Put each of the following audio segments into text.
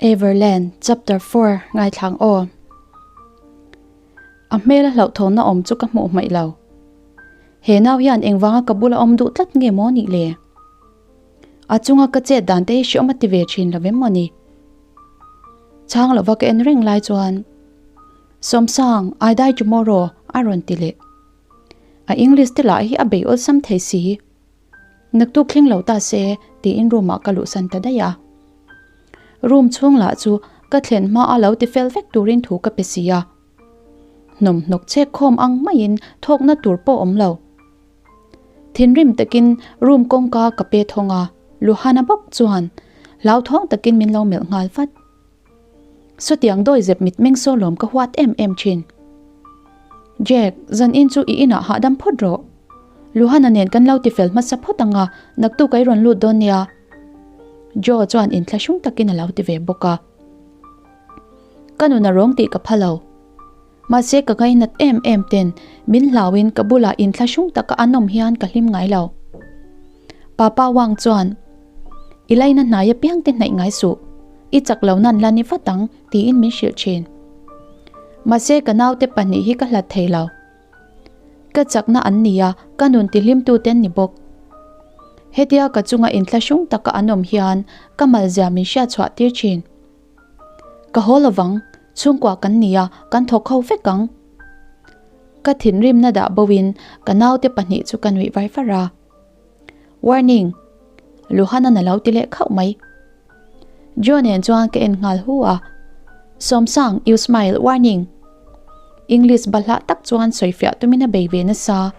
Everland Chapter 4 Ngaithlang aw. A hmel a hlauhthawnna awm chu ka hmuh hmaih lo. He nau hian engvanga ka bula awm duh tlat nge maw nih le? A chunga ka chet dan te hi hreawm a ti ve thin lo em maw ni? Chhang lova ka en reng lai chuan Sawmsang, I die tomorrow a rawn ti leh. A English te lah hi a bei awlsam thei si. Naktuk thleng lo ta se tiin room ah ka luhsan ta daih a. Room chhung lah chu ka thlen hma a lo ti fel vek turin thu ka pe si a. Hnawmhnawk chek khawm ang maiin thawkna tur pawh awm lo. Thinrim takin room kawngka ka pe thawng a, Luhana bawk chuan hlauthawng takin min lo melh nghal vat. Sawtiang dawi zep mitmeng saw lawm ka huat em em thin. Jack, zan in chu i inah hahdam phawt rawh. Luhana nen kan lo tifel hmasa phawt ang a, naktuk a i rawn lut dawn nia. Joe chuan inthlahrung takin a lo ti ve bawk a. Ka nun a rawng tih ka pha lo. Mahse ka ngainat em em ten min hlauin ka bulah inthlahrung taka an awm hian ka hlim ngai lo. Papa Wang chuan, I laina hnai apiang te hnaih ngai suh, i chak lo nan la ni vat ang tiin min hrilh thin. Mahse ka naute pahnih hi ka hlat thei lo. Ka chakna an ni a, ka nun tihlimtu te an ni bawk. Hetia ka chunga inthlahrung taka an awm hian ka malzia min hriatchhuah tir thin. Ka haw lovang, chhungkua kan ni a, kan thawk ho vek ang. Ka thinrimna dah bo in ka naute pahnih chu ka nuih var var a. Warning! Luhana na lo ti leh khauh mai. Joe nen chuan ka en nghal hu a. Sawmsang, you smile, warning! English balhlah tak chuan sawifiah tumin a bei ve nasa.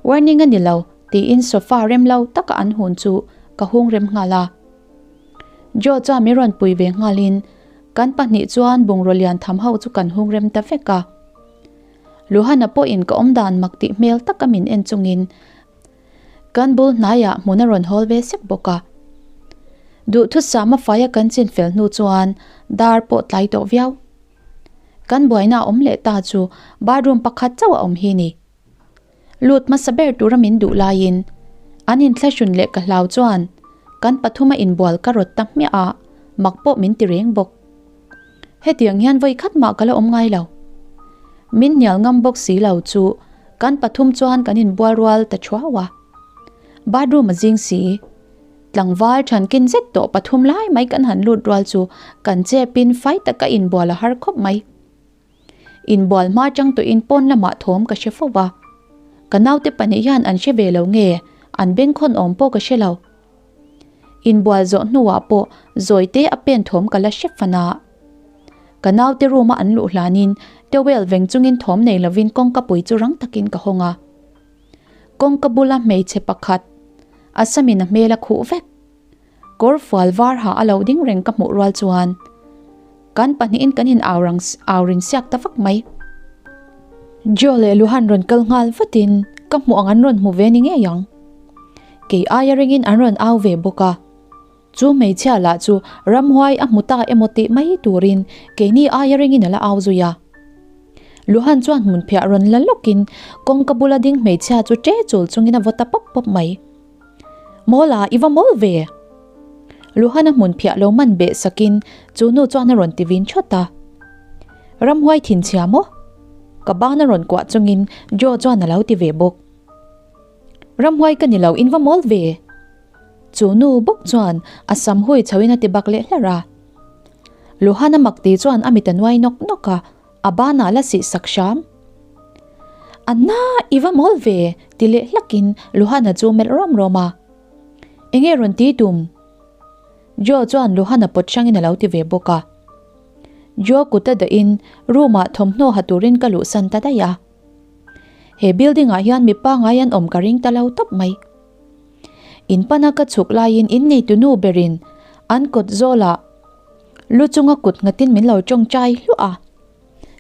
Warning a ni lo, tiin sofa rem lo taka an hun chu ka hung rem nghal a. Joe chuan min rawn pui ve nghalin kan pahnih chuan bungraw lian tham ho chu kan hung rem ta vek a. Luhana pawhin ka awm dan mak tih hmel taka min en chungin kan bul hnaiah hmun a rawn hawl ve sek bawk a. Duhthusam a faia kan chin fel hnu chuan dar pawh tlai tawh viau. Kan buaina a awm leh ta chu bathroom pakhat chauh a awm hi ni. Lut hmasa ber tura min duh laiin an inthlahrun leh ka hlau chuan kan pathuma inbual ka rawt ta hmiah a, mak pawh min ti reng bawk. Hetiang hian vawi khat mah ka la awm ngai lo. Min hnial ngam bawk si lo chu kan pathum chuan kan inbual rual ta thuau a. Bathroom a zing si. Tlangval thankin zet tawh pathum lai mai kan han lut rual chu kan chepin fai taka inbual a har khawp mai. Inbual hma chang tawhin pawn lamah thawm ka hre fo va, ka naute pahnih hian an hre ve lo nge an bengkhawn awm pawh ka hre lo. Inbual zawh hnuah pawh zawite a pen thawm ka la hre fan a. Ka naute room a an luh hlanin towel veng chungin thawm nei lovin kawngka pui chu rang takin ka hawng a. Kawngka bula hmeichhe pakhat a samin a hmel a khuh vek. Kawr fual var ha a lo ding reng ka hmuh rual chuan kan pahnihin kan in au rang au ring siak ta vak mai. Joe leh Luhan rawn kal nghal vatin ka hmuh ang an rawn hmu ve ni ngei ang. Kei aia ringin an rawn au ve bawk a. Chu hmeichhia lah chu ramhuai a hmu ta emaw tih mai turin keini aia ringin a la au zui a. Luhan chuan hmunphiah rawn la lawkin kawngka bula ding hmeichhia chu ṭe chul chungin a vaw ta pawp pawp mai. Mawl a, i va mawl ve! Luhana hmun phiah lo man beh sakin chu nu chuan a rawn ti vin thawt a. Ramhuai thinchhia maw? Ka ban a rawn kuah chungin Joe chuan a lo ti ve bawk. Ramhuai ka ni lo, in va mawl ve! Chu nu bawk chuan a sam hui chhoin a ti bak leh hlar a. Luhana mak ti chuan a mit a nuai nawk nawk a, A banah la sih sak hram. Anna, i va mawl ve, ti leh hlakin Luhana chu melh rawm rawm a. Enge rawn ti tum? Joe chuan Luhana pawt hrangin a lo ti ve bawk a. Joe kut a dahin room ah thawmhnaw ha turin ka luhsan ta daih a. He building ah hian mi pangai an awm ka ring ta lo tawp mai. In pana ka chhuk laiin inneitu nu berin an kawt zawlah Lu chunga kut nghatin min lo tawngtai hluah a,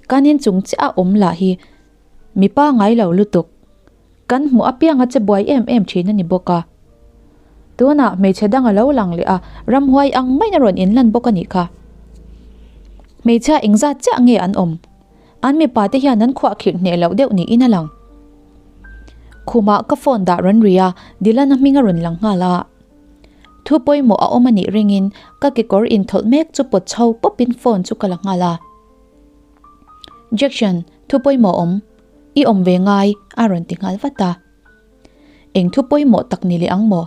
kan inchung chiah a awm lah hi mipa ngai lo lutuk, kan hmuh apianga che buai em em thin a ni bawk a. Tunah hmeichhe dang a lo lang leh a, ramhuai ang maiin a rawn inlan bawk a nih kha. Hmeichhia engzat chiah nge an awm? An mipa te hian an khuahkhirh hneh loh deuh niin a lang. Khumah ka phone dah rawn ri a, Dylan-a hming a rawn lang nghal a. Thu pawimawh a awm a nih ringin ka kekawr inthawlh mek chu pawt chho pawpin phone chu ka la nghal a. Jackson, thu pawimawh awm. I awm ve ngai, a rawn ti nghal vat a. Eng thu pawimawh tak ni leh ang maw?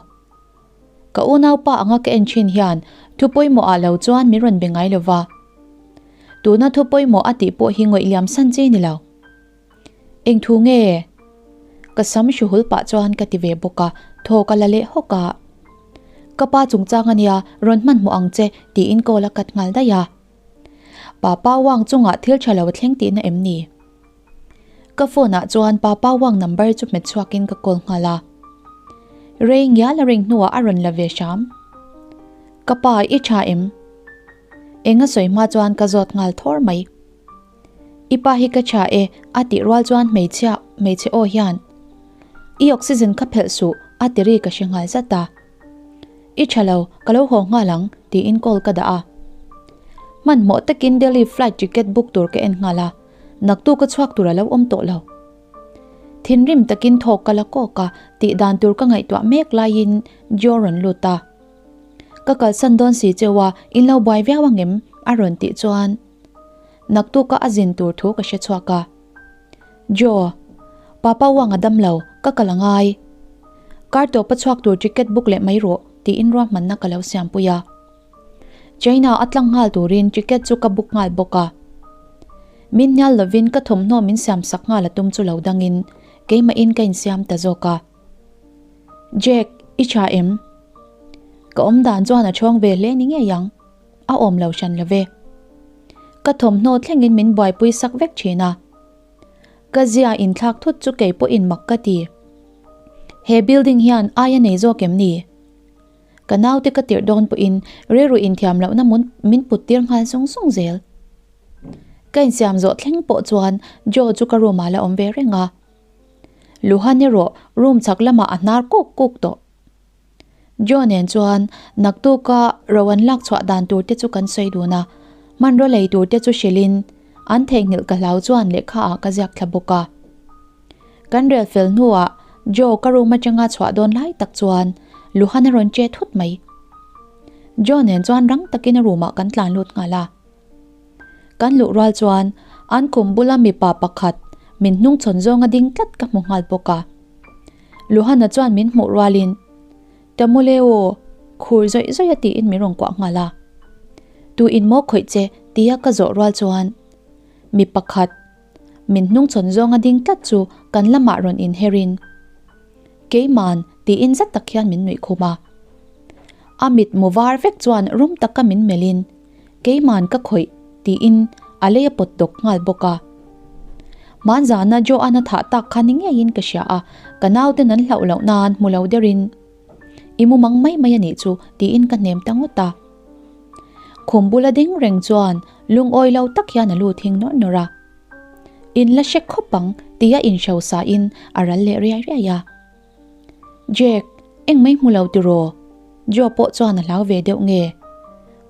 Ka unaupa anga ka en thin hian thu pawimawh ah lo chuan min rawn be ngai lo va. Tuna thu pawimawh a tih pawh hi ngawih liam san chi ni lo. Eng thu nge? Ka sam hru hul pah chuan ka ti ve bawk a, thaw ka la leh hawk a. Ka pa chungchang a nia, rawn hmanhmawh ang che tiin call a cut nghal daih a. Papa Wang chungah thil tha lo a thleng tihna em ni? Ka phone ah chuan Papa Wang number chu hmet chhuakin ka call nghal a. Rei ngial a ring hnuah a rawn la ve hram. Ka pa i tha em? Eng a sawi hma chuan ka zawt nghal thawr mai. I pa hi ka tha e a tih rual chuan hmeichhia hmeichhe aw hian I oxygen kha phelh suh a ti ri ka hre nghal zat a. I tha lo, ka lo haw nghal ang tiin call ka dah a. Hmanhmawh takin Delhi flight ticket book tur ka en nghal a. Naktu ka chhuak tur a lo awm tawh lo. Thinrim takin thawk ka la kawk a, tih dan tur ka ngaihtuah mek laiin Joe rawn lut a. Ka kalsan dawn si cheu a, in lo buai viau angem? a rawn tih chuan naktuka a zin tur thu ka hre chhuak a. Joe, Papa Wang a dam lo, ka kal a ngai. Kar tawpa chhuak tur ticket book leh mai rawh tiin ruahmanna ka lo siampui a. China a tlang nghal turin ticket chu ka book nghal bawk a. Min hnial lovin ka thawmhnaw min siam sak nghal a tum chu lo dangin keimahin ka insiam ta zawk a. Jack, i tha em? Ka awm dan chuan a chhawng ve hle ni ngei ang. A awm lo hran lo ve. Ka thawmhnaw thlengin min buaipui sak vek thin a. Ka zia inthlak thut chu kei pawhin mak ka ti. He building hian ai a nei zawk em ni? Ka naute ka tirh dawn pawhin rilru inthiam lohna min put tir nghal zung zung zel. Ka insiam zawh thleng pawh chuan Joe chu ka room ah la awm ve reng a. Luhan erawh room chhak lamah a hnar kuk kuk tawh. Joe nen chuan naktuka ro an lak chhuah dan tur te chu kan sawi dun a, hmanraw lei tur te chu hrilhin an theihnghilh ka hlau chuan lehkha ah ka ziak thla bawk a. Kan rel fel hnuah Joe ka room atanga chhuah dawn lai tak chuan Luhan a rawn che thut mai. Joe nen chuan rang takin a room ah kan tlan lut nghal a. Kan luh rual chuan an khum bula mipa pakhat min hnungchhawn zawnga ding tlat ka hmu nghal bawk a. Luhana chuan min hmuh rualin, Tamule aw, khur zawih zawih a tiin min rawn kuah nghal a. Tu in maw khawih che tia ka zawh rual chuan mi pakhat Min hnungchhawn zawnga ding tlat chu kan lamah rawn inherin, Keiman, tiin zat tak hian min nuih khum a. A mit mu var vek chuan rum taka min melhin, Keiman ka khawih, tiin a lei a pawt dawk nghal bawk a. Hmanzana Joanna thah tak kha ni ngeiin ka hria a, ka nauten an hlauh loh nan hmu lo derin, I mu mang mai mai a nih chu, tiin ka hnem ta ngawt a. Khum bula ding reng chuan lungawi lo tak hian a lu thing nawrh nawrh a. In la hre khawp ang tia inhro sain a ral leh riai riai a. Jack, eng mai hmu lo tiraw? Joe pawh chuan a hlau ve deuh nge?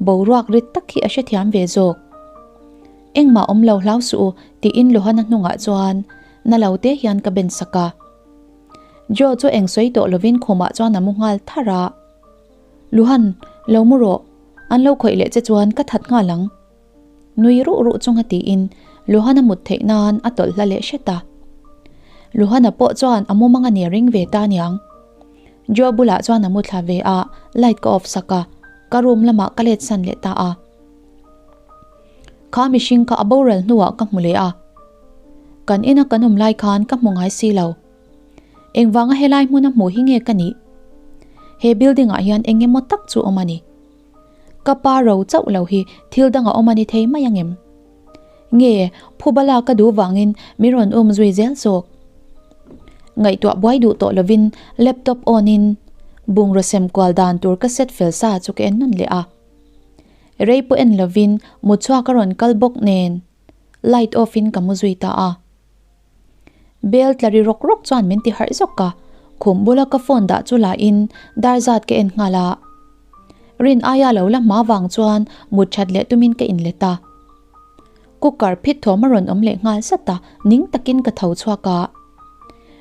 Boruak rit tak hi a hrethiam ve zawk. Engmah awm lo hlau suh u tiin Lohana hnungah chuan na lo te hian ka ben sak a. Joe chu eng sawi tawh lovin khumah chuan a mu nghal tharh a. Luhan, lo mu rawh. An lo khawih leh che chuan ka that nghal ang. Nui ruh ruh chunga tiin Luhana mut theih nan a tawlh hla leh hret a. Luhana pawh chuan a mumang a nia ring ve ta niang. Joe bulah chuan a mu thla ve a, light ka off sak a, ka room lamah ka let san leh ta a. Kha mihring kha a boral hnuah ka hmu leh a. Kan ina kan awm lai khan ka hmu ngai si lo. Engvanga helai hmuna hmuh hi nge ka nih? He building ah hian eng emaw tak chu awm a ni. Ka pa ro chauh lo hi thil dang a awm a ni thei mai angem? Nge Phubala ka duh vangin min rawn um zui zel zawk? Ngaihtuah buai duh tawh lovin laptop on in bungraw sem kual dan tur ka set fel sa chu ka en nawn leh a. Rei pawh en lovin mutchhuak a rawn kal bawk nen light off in ka mu zui ta a. Bell tla ri rawk rawk chuan min ti harh zawk a, khum bula ka phone dah chu la in dar zat ka en nghal a. Rin aia lo la hma vang chuan mut that leh tumin ka inlet a. Cooker phit thawm a rawn awm leh nghal zat a, ning takin ka tho chhuak a.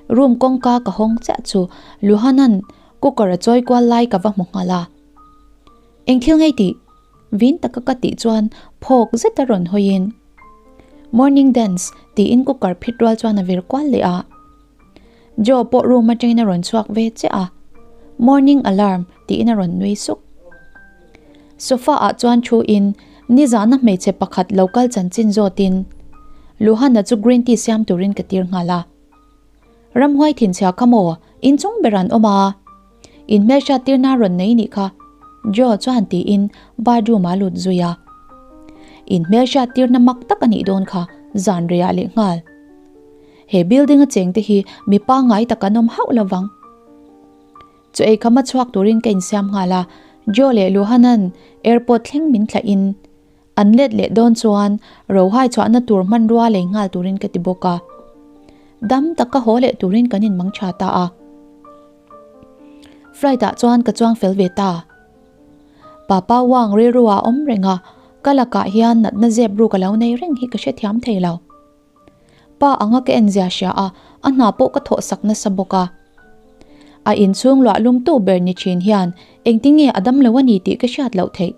Room kawngka ka hawng chiah chu Luhanan cooker a chawi kual lai ka va hmu nghal a. Eng thil ngei tih? Vin taka ka tih chuan phawk zeta rawn hawiin, Morning dance tiin cooker phit rual chuan a vir kual leh a. Joe pawh room atangin a rawn chhuak ve chiah a, Morning alarm tiin a rawn nui suk. Sofa ah chuan thu in nizana hmeichhe pakhat lo kal chanchin zawtin Luhana chu green tea siam turin ka tir nghal a. Ramhuai thinchhia kha maw inchung ber an awm a? In hmelhriat tirna rawn nei nih kha Joe chuan tiin bathroom ah lut zui a. In hmelhriat tirna mak tak a nih dawn kha zan rei ah leh nghal. He building a cheng te hi mi pangngai tak an awm hauh lo vang. Chu ei khama chhuak turin ka insiam nghal a, Joe leh Luhanan airport thleng min thlah in an let leh dawn chuan rohai chhuahna tur hmanrua lei nghal turin ka ti bawk a. Dam taka haw leh turin kan inmang tha ta a. Flight ah chuan ka chuang fel ve ta. Papa Wang rilru ah awm reng a, ka lakah hian natna zep ruk a lo nei reng hi ka hrethiam thei lo. Pa anga ka en zia hria a, a hna pawh ka thawh sak nasa bawk a. A inchhung luah lum tu ber ni thin hian engtin nge a dam lo a ni tih ka hriat loh theih.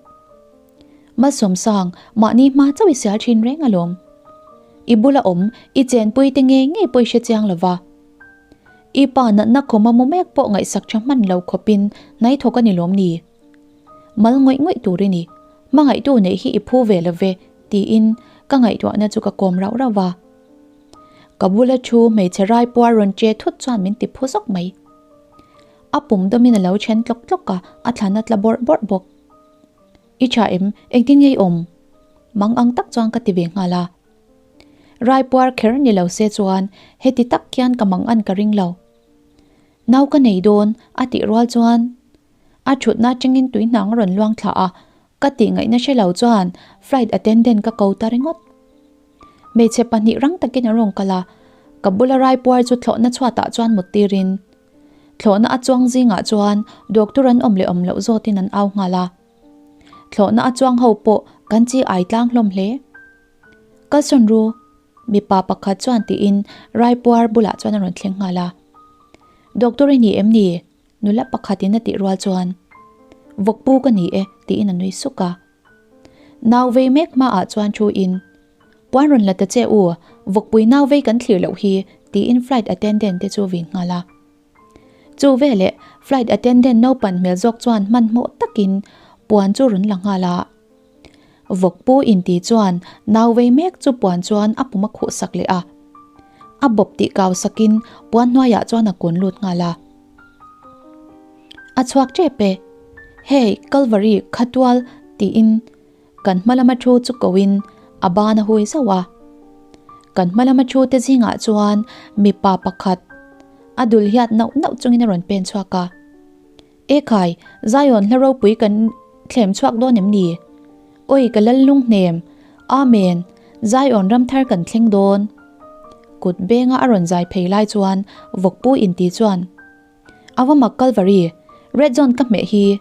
Malsawmsang, mahni hma chauh i sial thin reng alawm. I bula awm, i chenpui te ngei ngei pawh i hre chiang lo va. I pa natna khawma mu mek pawh ngaihsak tha hman lo khawpin hnai thawk a ni lawm ni? Mal ngawih ngawih tur i ni. Hmangaihtu neih hi i phu ve lo ve, tiin ka ngaihtuahna chu ka kawm rauh rauh va. Ka bula thu hmeichhe rai puar rawn che thut chuan min ti phu zawk mai. A pum dawmin a lo then tlawk tlawk a, a thlan a tla bawrh bawrh bawk. I tha em? Engtin nge i awm? Mang ang tak chuan ka ti ve nghal a. Rai puar kher ni lo se chuan heti tak hian ka mang an ka ring lo. Nau ka nei dawn a tih rual chuan a thutna atangin tui hnang a rawn luang thla a, ka tih ngaihna hre lo chuan flight attendant ka ko ta ringawt. Hmeichhe pahnih rang takin an rawn kal a, ka bula raipuar chu thlawhna chhuatah chuan mut tirin thlawhna a chuang zingah chuan doctor an awm leh awm loh zawtin an au nghal a. Thlawhna a chuang ho pawh kan chi ai tlang hlawm hle. Kalsawn ru, mipa pakhat chuan tiin raipuar bulah chuan a rawn thleng nghal a. Doctor i ni em ni? Nula pakhatin a tih rual chuan, Vawkpu ka ni e, tiin a nui suk a. Nau vei mek hmaah chuan thu in, Puan rawn la ta che u, vawkpui nau vei kan thlir loh hi, tiin flight attendant te chu vin nghal a. Chu veleh flight attendant naupan hmel zawk chuan hmanhmawh takin puan chu rawn la nghal a. Vawkpu inti chuan nau vei mek chu puan chuan a pum a khuh sak leh a. A bawp tih kau sakin puan hnuaiah chuan a kun lut nghal a. A chhuak tep e. Hey, Kalvari, Khatual tiin kan hma lama thu chu koin a ban a hui zauh a. Kan hma lama thu te zingah chuan mipa pakhat a dul hiat nauh nauh chungin a rawn pen chhuak a. Ekhai, Zion hla ropui kan thlem chhuak dawn em ni? Oi ka lal lung hnem. Amen, Zion ram thar kan thleng dawn. Kut benga a rawn zai phei lai chuan vawkpu inti chuan, A va mak Kalvari, Red Zone ka hmeh hi.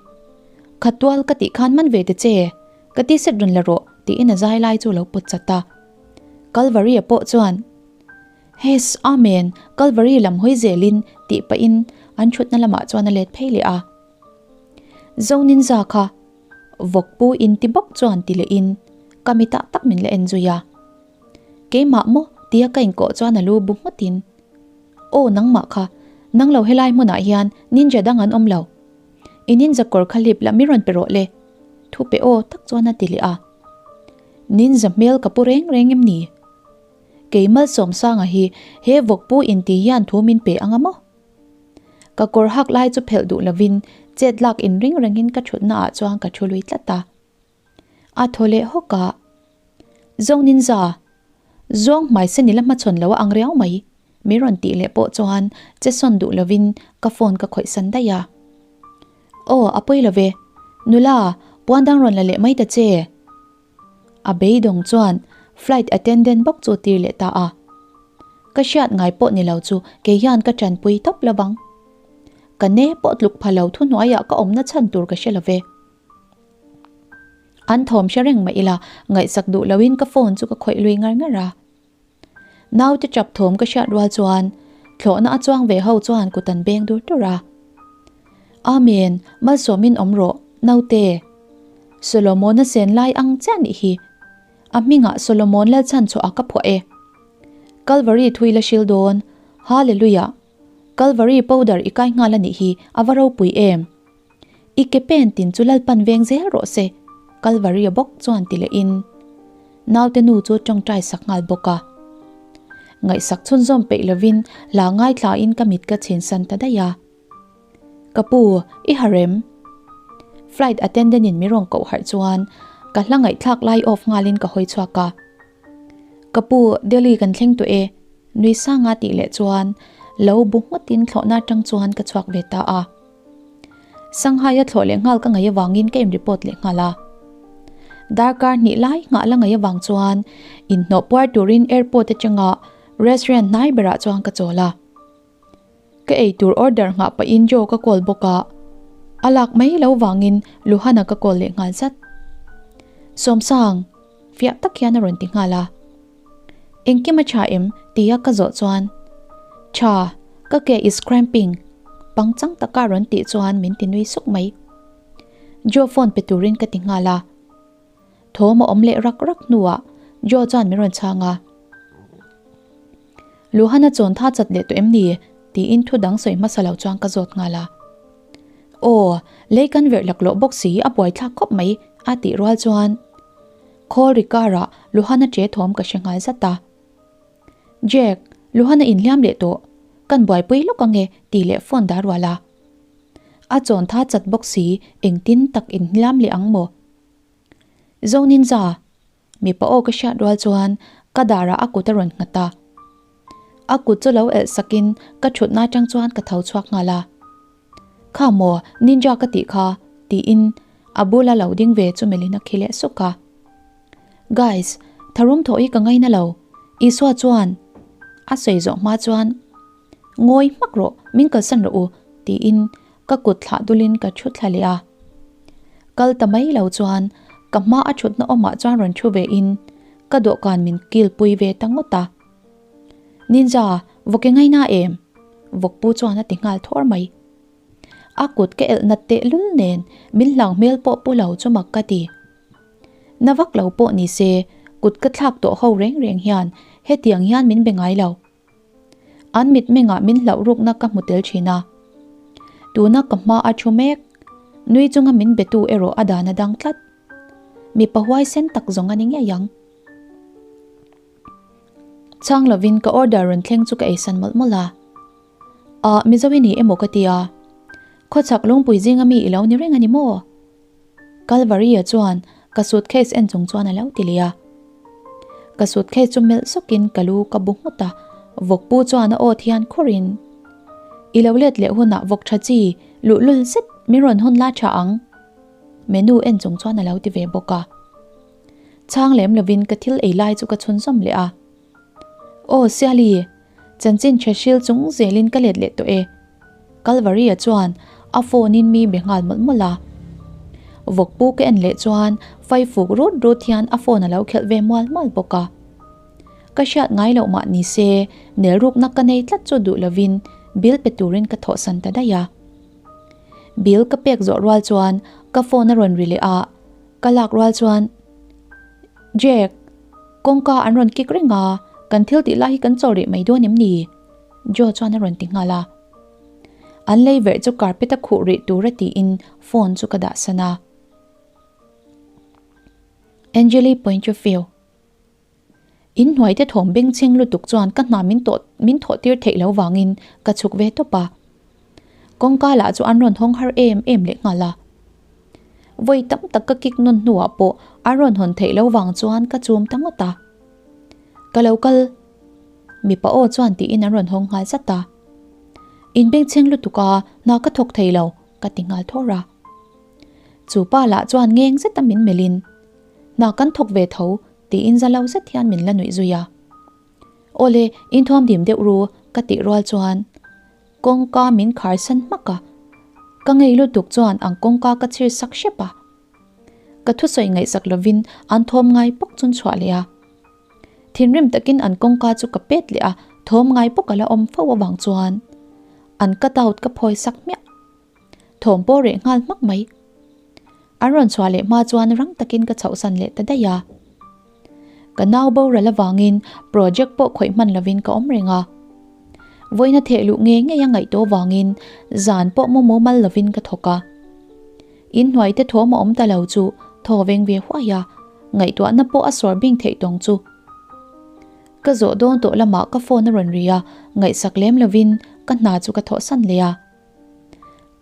Khatual ka tih khan man ve te che, ka ti set rawn la rawh tiin a zai lai chu lo pawt chat a. Kalvari-a pawh chuan, Hes, Amen, Kalvari lam hawi zelin tih pahin an thutna lamah chuan a let phei leh a. Zonin za kha vawkpu inti bawk chuan ti lehin ka mitah tak min la en zui a. Keimah maw tia ka inkawh chuan a lu bu nghutin, Aw nangmah kha, nang lo helai hmunah hian ninja dang an awm lo. I ninja kawr kha lip la mi rawn pe rawh le, thu pe aw tak chuan a ti leh a. Ninja hmel ka pu reng reng em ni? Kei Malsawmsanga hi he vawkpu inti hian thu min pe anga maw? Ka kawr hak lai chu phelh duh lovin chet lak inring rengin ka thutna ah chuan ka thu lui tlat a. A thaw leh hawk a, Zawngnin za, zawng hmaise ni la hmachhawn lo a ang riau mai, min rawn tih leh pawh chuan che sawn duh lovin ka phone ka khawih san daih a. Aw, a pawi lo ve, nula, puan dang rawn la leh mai ta che. A beidawng chuan flight attendant bawk chu tir leh ta a. Ka hriat ngai pawh ni lo chu kei hian ka tanpui tawp lo vang. Ka ne pawh tluk pha lo thuhnuaiah ka awmna chhan tur ka hre lo ve. An thawm hre reng mah ila ngaihsak duh loin ka phone chu ka khawih lui ngar ngar a. Naute chap thawm ka hriat rual chuan thlawhna a chuang ve ho chuan kut an beng dur dur a. Amen, malsawmin awm rawh, naute. Solomona sen lai ang chiah nih hi. A hmingah Solomon Lalchhanchhuah ka phuah e. Kalvari thui la hril dawn. Hallelujah! Kalvari powder i kai nghal a nih hi a va ropui em! I ke pen tin chu Lalpan veng zel rawh se, Kalvari-a bawk chuan ti lehin naute nu chu tawngtai sak nghal bawk a. Ngaihsak chhunzawm peih lovin hla ngaithlain ka mit ka chhinsan ta daih a. Ka pu, i harh em? Flight attendant in mi rawn koh harh chuan ka hla ngaihthlak lai off nghalin ka hawi chhuak a. Ka pu, Delhi kan thleng tawh e, nui sanga tih leh chuan lo bu ngawtin thlawhna atang chuan ka chhuak ve ta a. Shanghai a thlawh leh nghal ka ngaih avangin ka in report leh nghal a. Darkar hnih lai nghah la ngaih avang chuan inhnawh puar turin airport atanga restaurant hnai berah chuan ka chawl a. Ka ei tur order nghah pahin Joe ka call bawk a, a lak mai lo vangin Luhana ka call leh nghal zat. Sawmsang, fiah tak hian a rawn ti nghal a. Engkim a tha em? tia ka zawh chuan, Tha, ka ke is cramping, pangchang taka rawn tih chuan min ti nui suk mai. Joe phone pe turin ka ti nghal a. Thawm a awm leh rak rak hnuah Joe chuan min rawn chhang a. Luhana chawn tha chat leh tawh em ni? tiin thu dang sawi hmasa lo chuan ka zawt nghal a. Aw, lei kan verh laklawh bawk si a buaithlak khawp mai a tih rual chuan khawl ri karah Luhana che thawm ka hre nghal zat a. Jack, Luhana inhliam leh tawh, kan buaipui lawk ange tih leh phone dah rual a. A chawn tha chat bawk si engtin tak inhliam leh ang maw? Zoninza, Mipa aw ka hriat rual chuan ka darah a kut a rawn nghat a. A kut chu lo elh sakin ka thutna atang chuan ka tho chhuak nghal a. Kha maw, ninja ka tih kha, tiin a bula lo ding ve chu melhin a khi leh suk a. Guys, tharum thawh hi ka ngaina lo, Isua chuan a sawi zawh hma chuan Ngawi hmak rawh, min kalsan rawh u, tiin ka kut thlah dulin ka thu thla leh a. Kal ta mai lo chuan ka hma a thutna awmah chuan rawn thu ve in ka dawhkan min kil pui ve ta ngawt a. Ninja, vawk i ngaina em? Vawkpu chuan a ti nghal thawr mai. A kut ka elh nat teh lul nen min hlau hmel pawh pu lo chu mak ka ti. Na vak lo pawh ni se kut ka thlak tawh ho reng reng hian hetiang hian min be ngai lo. An mitmengah min hlauh rukna ka hmu tel thin a. Tuna ka hma a thu mek, nui chunga min betu erawh a dan a dang tlat. Mipa huaisen tak zawng a ni ngei ang. Chhang lovin ka order rawn thleng chu ka eisan mawlh mawlh a. Ah, Mizo i ni emaw ka ti a. Khawchhak lungpui zinga mi i lo ni reng a ni maw? Kalvari-a chuan ka suitcase en chung chuan a lo ti leh a. Ka suitcase chu melh zawkin ka lu ka bu nghut a, vawkpu chuan a aw thian khurin, I lo let leh hunah vawk tha chi luhlul zet min rawn hawn la tha ang, menu en chung chuan a lo ti ve bawk a. Chhang lem lovin ka thil ei lai chu ka chhunzawm leh a. Aw Siali, chanchin tha hril chung zelin ka let leh tawh e. Kalvari-a chuan a phone in mi be nghal mawlh mawlh a. Vawkpu ka en leh chuan faifuk rut rut hian a phone a lo khelh ve mual mual bawk a. Ka hriat ngai loh mah ni se, nel rukna ka nei tlat chu duh lovin bill pe turin ka thawhsan ta daih a. Bill ka pek zawh rual chuan ka phone a rawn ri leh a, ka lak rual chuan, Jack, kawngka an rawn kik reng a, kan thil tih lai hi kan chawl rih mai dawn em ni? Joe chuan a rawn ti nghal a. An lei verh chu carpet a khuh rih tur a tiin phone chu ka dah san a. Angeli point of view. In hnuai te thawm bengchheng lutuk chuan ka hna min tawh min thawh tir theih lo vangin ka chhuk ve tawp a. Kawngka lah chu an rawn hawng har em em leh nghal a. Vawi tam tak ka kik nawn hnuah pawh an rawn hawn theih lo vang chuan ka chum ta ngawt a. Ka lo kal. Mipa aw chuan tiin an rawn hawng nghal zat a. In bengchheng lutuk a, hna ka thawk thei lo, ka ti nghal thawr a. Chu pa lah chuan ngeng zet a min melh in, Hna kan thawk ve tho, tiin za lo zet hian min la nuih zui a. Awle, inthuam dim deuh ru, ka tih rual chuan kawngka min khar san hmak a. Ka ngei lutuk chuan ang kawngka ka chhir sak hrep a. Ka thusawi ngaihsak lovin an thawm ngai bawk chun chhuah leh a. Thinrim takin an kawngka chu ka pet leh a, thawm ngai bawk a la awm fo avang chuan an cut out ka phawi sak hmiah. Thawm pawh reh nghal hmak mai. An rawn chhuah leh hma chuan rang takin ka chhohsan leh ta daih a. Ka nau boral avangin project pawh khawih hman lovin ka awm reng a. Vawiina theh luh ngei ngei a ngaih tawh avangin zan pawh mu mumal lovin ka thawk a. Inhnuai te thawm a awm ta lo chu thaw veng ve huai a, ngaihtuahna pawh a sawr bing theih tawng chu. Ka zawh dawn tawh lamah ka phone a rawn ri a, ngaihsak lem lovin ka hna chu ka thawhsan leh a.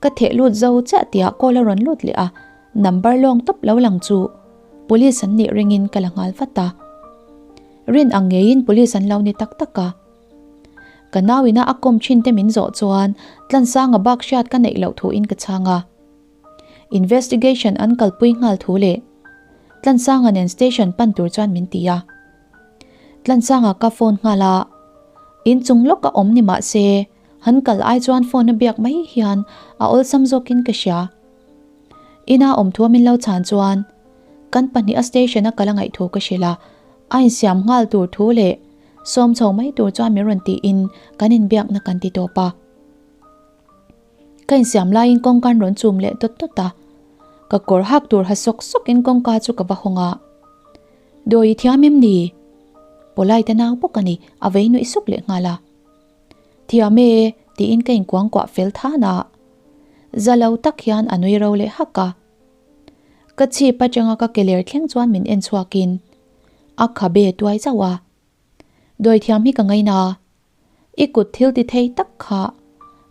Ka theh lut zo chiah tihah call a rawn lut leh a, number lawng tawp lo lang chu police an nih ringin ka la nghal vat a. Rin ang ngeiin police an lo ni tak tak a. Ka nau ina a kawm thin te min zawh chuan Tlansanga bak hriat ka neih loh thuin ka chhang a. Investigation an kalpui nghal thu leh Tlansanga nen station pan tur chuan min ti a. Tlansanga ka phone nghal a, inchung lawk a awm ni mah se Han kal ai chuan phone a biak mai hian a awlsam zawkin ka hria. Ina awm thu a min lo chhan chuan kan pahniha station a kal a ngaih thu ka hrilh a, a insiam nghal tur thu leh sawm chho mai tur chuan min rawn tiin kan inbiakna kan ti tawp a. Ka insiam laiin kawngka an rawn chum leh dawt dawt a, ka kawr hak tur ha sawk sawkin kawngka chu ka va hawng a. Dawi i thiam em ni? Polite a nau bawk a ni, a vei nuih suk leh nghal a. Thiam e, tiin ka inkuangkuah fel than a. Za lo tak hian a nui ro leh hak a. Ka chhip atanga ka ke ler thleng chuan min en chhuakin a khabe tuai zauh a. Dawithiam hi ka ngaina a, i kut thil ti thei tak kha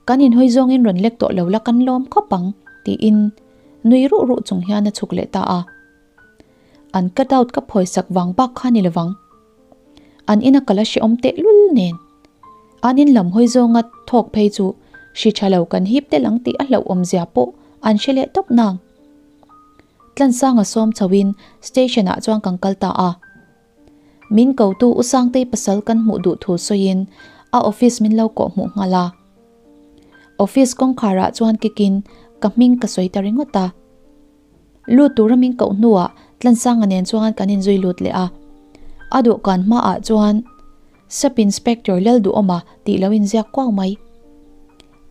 kan inhawi zawngin rawn lek tawh lo la kan lawm khawp ang, tiin nui ruh ruh chung hian a chhuk leh ta a. An cut out ka phawisak vang bak kha ni lovang. An ina kal a hrehawm tehlul nen. An in lam hawi zawnga thawk phei chu hri tha lo kan hip tel ang tih a hlauhawm zia pawh an hre leh tawp nang. Tlansanga sawm chhoin station ah chuan kan kal ta a. Min kotu U Sangtei pasal kan hmuh duh thu sawiin a office min lo kawh hmuh nghal a. Office kawngkhar ah chuan kikin ka hming ka sawi ta ringawt a. Lut tura min koh hnuah Tlansanga nen chuan kan inzui lut leh a. A dawhkan hmaah chuan Sub Inspector Lalduhawma tih lo inziak kuau mai.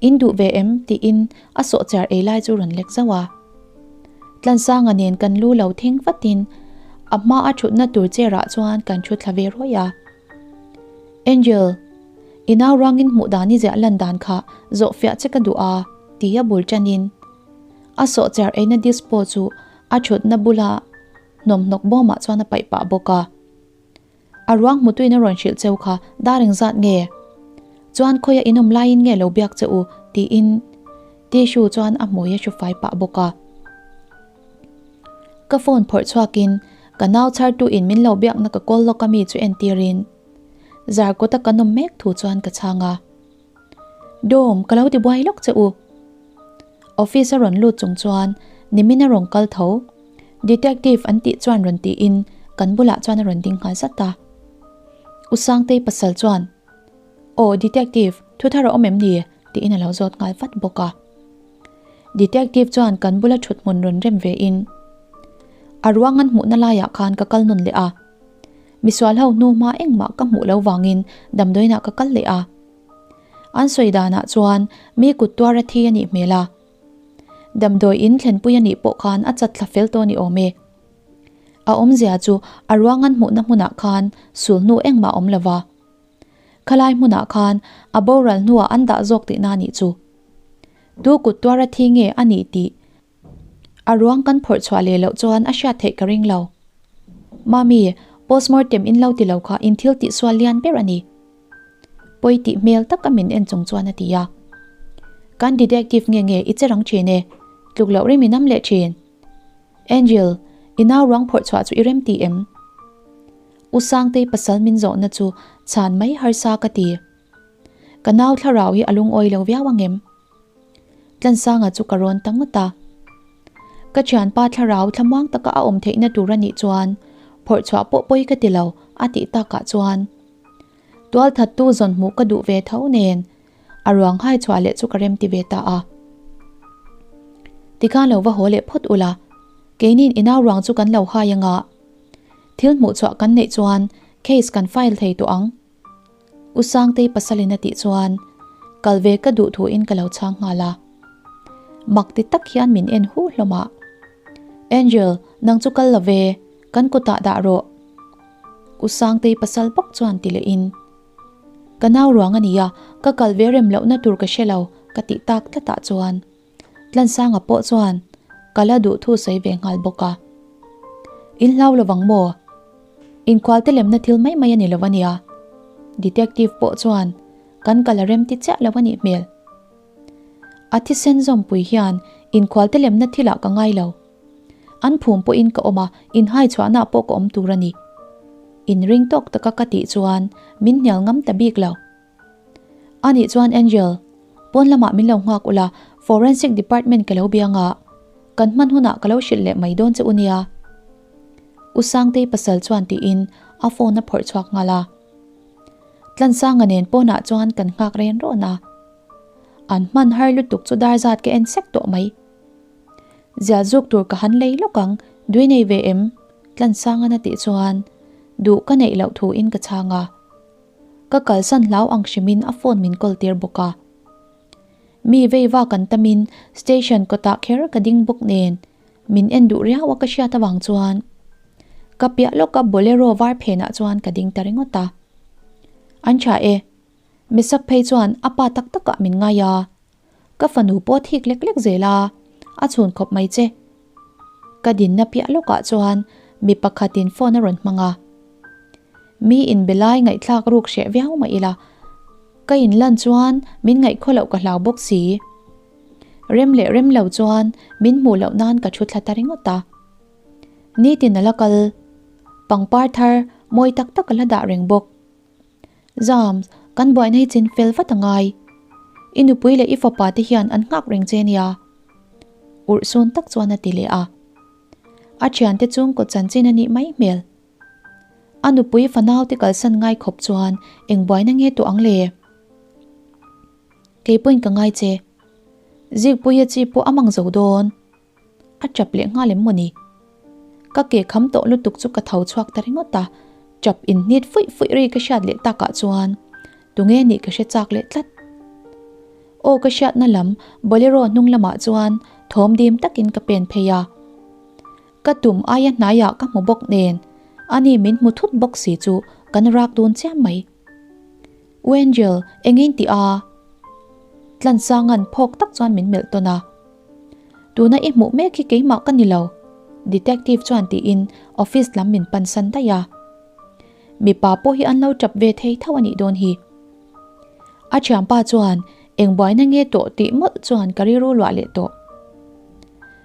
In duh ve em? tiin a sawhchar ei lai chu rawn lek zauh a. Tlansanga nen kan lu lo thing vatin a hma a thutna tur chair ah chuan kan thu thla ve rawih a. Angel, i nau ruangin hmuh dan i ziah lan dan kha zawhfiah che ka duh a, tia bul tanin A sawhchar eina dispo chu a thutna bula hnawmhnawk bawmah chuan a paih pah bawk a. A ruang hmutuin a rawn hrilh cheu kha dar engzat nge? Chuan khawiah in awm laiin nge lo biak che u? tiin tissue chuan a hmui a hru fai pah bawk a. Ka phone phawrh chhuakin ka nau chhartuin min lo biakna ka call lawk ami chu entirin Zarkawta kan awm mek thu chuan ka chhang a. Dawm, ka lo ti buai lawk che u. Office a rawn lut chung chuan nimin a rawn kal tho. Detective an tih chuan rawn tiin kan bulah chuan a rawn ding nghal zat a. U Sangtei pasal chuan, Aw detective, thu thar a awm em ni? tiin a lo zawt nghal vat bawk a. Detective chuan kan bula thut hmun rawn rem ve in, A ruang an hmuhna laiah khan ka kal nawn leh a. Misual ho hnu hma engmah ka hmuh lo vangin damdawiinah ka kal leh a. An sawi danah chuan mi kut tuar a thi a nih hmel a. Damdawi in thlenpui a nih pawh khan a chat thla fel tawh a ni awm e. A awmzia chu a ruang an hmuhna hmunah khan sul hnu engmah a awm lo va. Khalai hmunah khan a boral hnuah an dah zawk tihna a nih chu. Tu kut tuar a thi nge a nih tih A ruang kan phawrh chhuah leh loh chuan a hriat theih ka ring lo. Mami, postmortem in lo ti lo kha in thil tih sual lian ber a ni. Pawi tih hmel taka min en chung chuan a ti a. Kan detective nge nge i che rang thin e, tluk loh rem i nam leh thin. Angel, i nau ruang phawrh chhuah chu i rem ti em? U Sangtei pasal min zawhna chu chhan mai harsa ka ti. Ka nau thlarau hi a lungawi lo viau angem? Tlansanga chu ka rawn ta ngawt a. Ka thianpa thlarau thlamuang taka a awm theihna tur a nih chuan phawrh chhuah pawh pawi ka ti lo a tih takah chuan tualthattu zawn hmuh ka duh ve tho nen a ruang hai chhuah leh chu ka rem ti ve ta a. Tikhan lo va haw leh phawt ula, keinin i nau ruang chu kan lo hai anga thil hmuh chhuah kan neih chuan case kan file thei tawh ang. U Sangtei pasalin a tih chuan kal ve ka duh thuin ka lo chhang nghal a. Mak ti tak hian min en hu hlawm a. Angel, nang chu kal lo ve, kan kutah dah rawh. U Sangtei pasal bawk chuan ti lehin, Ka nau ruang a nia, ka kal ve rem lohna tur ka hre lo, ka tih tak tlatah chuan Tlansanga pawh chuan ka la duh thu sawi ve nghal bawk a. In hlau lovang maw? Inkhualte lemna thil mai mai a ni lo a nia. Detective pawh chuan kan kal a rem ti chiah lo a nih hmel. A thisen zawmpui hian inkhualte lemna thilah ka ngai lo. An phum pawhin ka awm a, inhai chhuahna pawh ka awm tur a ni. Inring tawk taka ka tih chuan min hnial ngam ta bik lo. Anih chuan Angel, pawn lamah min lo nghak ula, Forensic Department ka lo biang a, kan hman hunah ka lo hrilh leh mai dawn che u nia. U Sangtei pasal chuan tiin a phone a phawrh chhuak nghal a. Tlansanga nen pawnah chuan kan nghak ren rawn a. An hman har lutuk chu dar zat ka en sek tawh mai. Zial zuk tur ka han lei lawk ang, dui nei ve em? Tlansangan a tih chuan duh ka neih loh thuin ka chhang a. Ka kalsan hlau ang hrimin a phone min call tir bawk a. Mi vei vak an tamin station kawtah kher ka ding bawk nen min en duh riau a ka hriat avang chuan ka piah lawka bolero var phenah chuan ka ding ta ringawt a. An tha e. Misak phei chuan a pa tak takah min ngai a. Ka fanu pawh thik lek lek zel a, a chhun khawp mai che. Ka dinna piah lawkah chuan mi pakhatin phone a rawn hmang a. Mi inbe lai ngaihthlak ruk hreh viau mah ila, ka inlan chuan min ngaihkhaw loh ka hlau bawk si. Rem leh rem lo chuan min hmuh loh nan ka thu thla ta ringawt a. Nitin a la kal, pangpar thar mawi tak tak a la dah reng bawk. Zam, kan buaina hi chin fel vat a ngai. I nupui leh i fapa te hian an nghak reng che nia. Urhsun tak chuan a ti leh a. A thiante chung kawt chanchin a nih mai hmel. A nupui fanau te kalsan ngai khawp chuan eng buaina nge tawh ang le? Kei pawhin ka ngai che. Zikpuia chi pawh a mang zo dawn. A chap leh nghal em mawni? Ka ke kham tawh lutuk chu ka tho chhuak ta ringawt a, chap inhnit fuih fuih ri ka hriat leh takah chuan tunge nih ka hre chak leh tlat. Aw ka hriatna lam bolero hnung lamah chuan thawm dim takin ka pen phei a. Ka tum aia hnaiah ka hmu bawk nen ani min hmu thut bawk si chu kan rak dun chiam mai. U Angel, eng in tih a? Tlansanga'n phawk tak chuan min melh tawn a. Tuna i hmuh mek hi keimah ka ni lo, Detective chuan tiin office lam min pan san daih a. Mipa pawh hi an lo tap ve thei tho a nih dawn hi. A thianpa chuan eng buaina nge tawh tih mawlh chuan ka rilru luah leh tawh.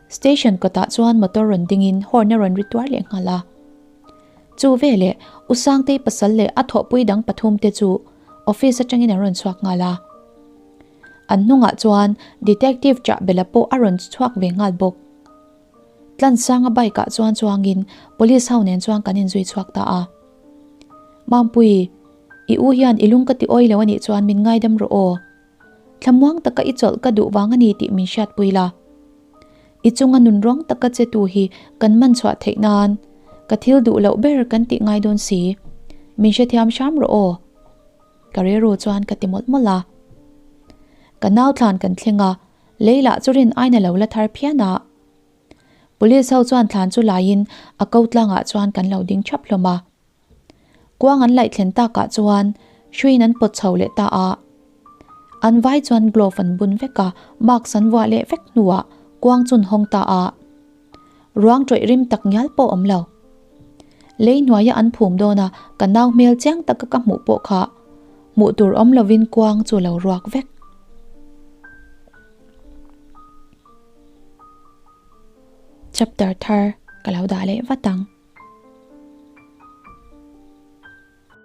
Station kawtah chuan motor rawn dingin horn a rawn ri tuar leh nghal a. Chu veleh U Sangtei pasal leh a thawhpui dang pathum te chu office atangin an rawn chhuak nghal a. An hnungah chuan Detective Chahbela pawh a rawn chhuak ve nghal bawk. Tlansanga bike ah chuan chuangin Police ho nen chuan kan inzui chhuak ta a. Mampui, i u hian i lung ka ti awi lo anih chuan min ngaidam rawh aw. Thlamuang taka i chawlh ka duh vang a ni tih min hriatpui la. I chunga nunrawng taka che tu hi kan man chhuah theih nan ka thil duh loh ber kan tih ngai dawn si. Min hrethiam hram rawh aw. Ka rilru chuan ka ti mawlh mawlh a. Ka nau thlan kan thleng a, lei lah chu rin aina lo la thar phian a. Police ho chuan thlan chu laiin a ko tlangah chuan kan lo ding thap hlawm a. Kuang an laih thlen takah chuan hruiin an pawt chho leh ta a. An vai chuan glove an bun vek a, mask an vuah leh vek hnuah kuang chu an hawng ta a. Ruang tawih rim tak ngial pawh awm lo. Lei hnuaia an phum dawn a, ka nau hmel chiang taka ka hmuh pawh kha hmuh tur awm lovin kuang chu lo ruak vek. Chapter thar ka lo dah leh vat ang.